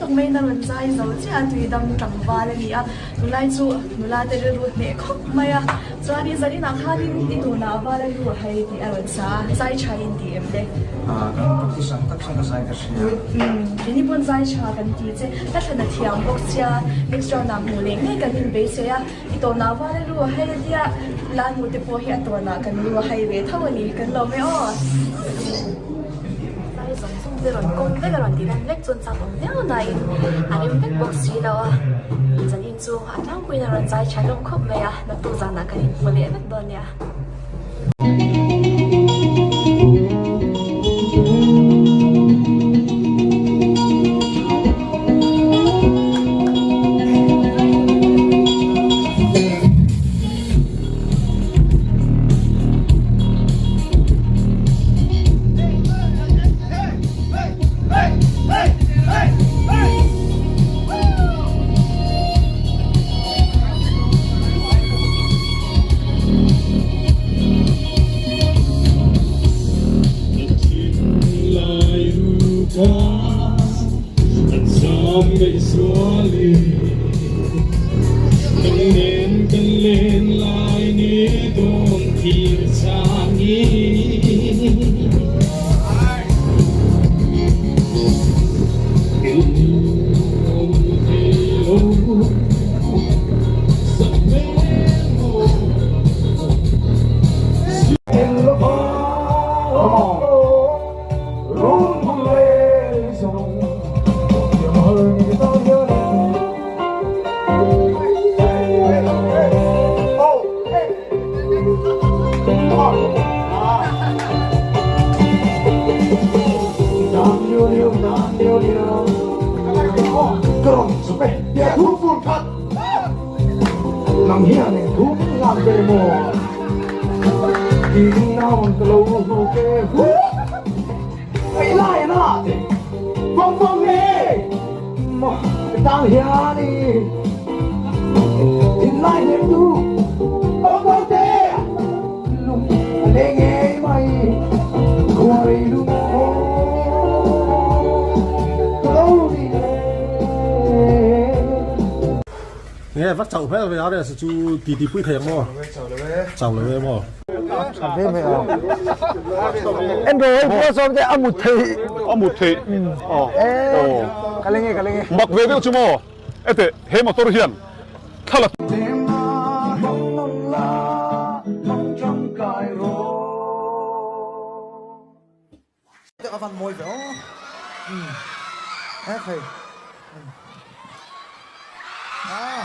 tak maiin a rawn zai zo chiah a, tuidam tlangval a ni a, tunlai chu nula te rilru hneh khawp mai a, chuanin zaninah khanin i tunah val a lu a hai tih a rawn sa a, zai tha in ti em le? Kan practice ang tak chuan ka zai ka hria. Umm, keini pawn zai tha kan ti che, ka thlan a thiam bawk sia, next round ah hmuh leh ngei kan inbeisei a. I tawnah val a lu a hai a nia, la nu te pawh hi a tawnah kan lu a hai ve tho a ni, kan lawm e aw. Zai zawng zawng te rawn kawm vek a rawn ti lan vek chuan chak awm viau nain a rem vek bawk si lo a, zanin chu a tlangpuiin a rawn zai tha hlawm khawp mai a, naktuk zanah kan inhmu leh vek dawn nia. Nge va chauh hmel ve RS chu ti ti pui thei ang maw? Chau lo e maw? En ro hei pua sawm te a mut thei. A mut thei. Ka leng e ka leng e. Mak ve deuh chu maw? Ete he motor hian thla la. A van mawi ve aw. Umm. E khai. Ah.